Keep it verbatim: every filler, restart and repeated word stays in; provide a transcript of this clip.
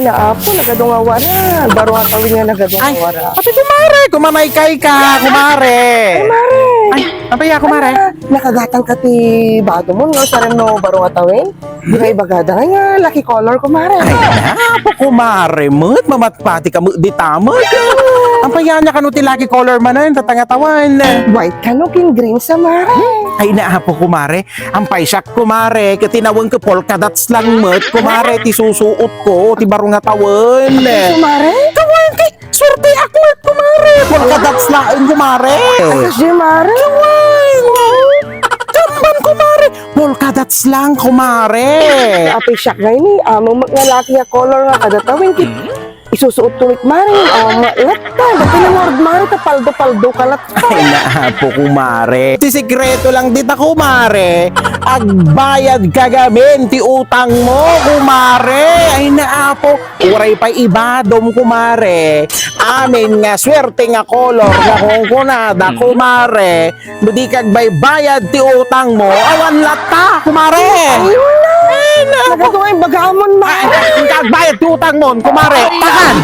Naapo, nagadu nga wara. Baro nga tawen nga nagadu nga wara. Pati kumare, kumanay kay ka, kumare. Ay, mare. Ay, apay a, kumare? Ay, nakagatang ka ti bado mo, no? Sarem no baro nga tawen? Di ka ibagada nga, nga lucky color, kumare. Ay, naapo, kumare, met, mamatpati ka, met, di ta, met. Apay a, kano ti lucky color manen, tatangatawen. White kano, kin green sa, mare. Ay, naapo, kumare. Apay siak, kumare, ket tinawen ko polka dots lang met, kumare, ti susuot ko, ti baro nga tawen. Kumare? Kawan, ti suerteak met, kumare. Polka dots laeng, kumare. Ay, kasi, mare. Kawan. Kamban, kumare. Polka dots lang, kumare. Apay siak nga ini, amo met nga lucky nga color nga kada tawen, kit isusuot ko met, mare. O, ma-, latta. Dati na nga, mare, ta paldo-paldo ka latta. Ay, naapo, kumare. Ti sekreto lang dita, kumare. Agbayad ka gamin ti utang mo, kumare. Ay, naapo. Uray pay ibadom, kumare. Amin nga suerte nga kolor nga kunkunada, kumare. No di ka agbaybayad ti utang mo, awan latta, kumare. Ay, na. Nagadu nga ibagamon, mare. Ay, ay, ay, agbayad ti utang mo, kumare. Takan.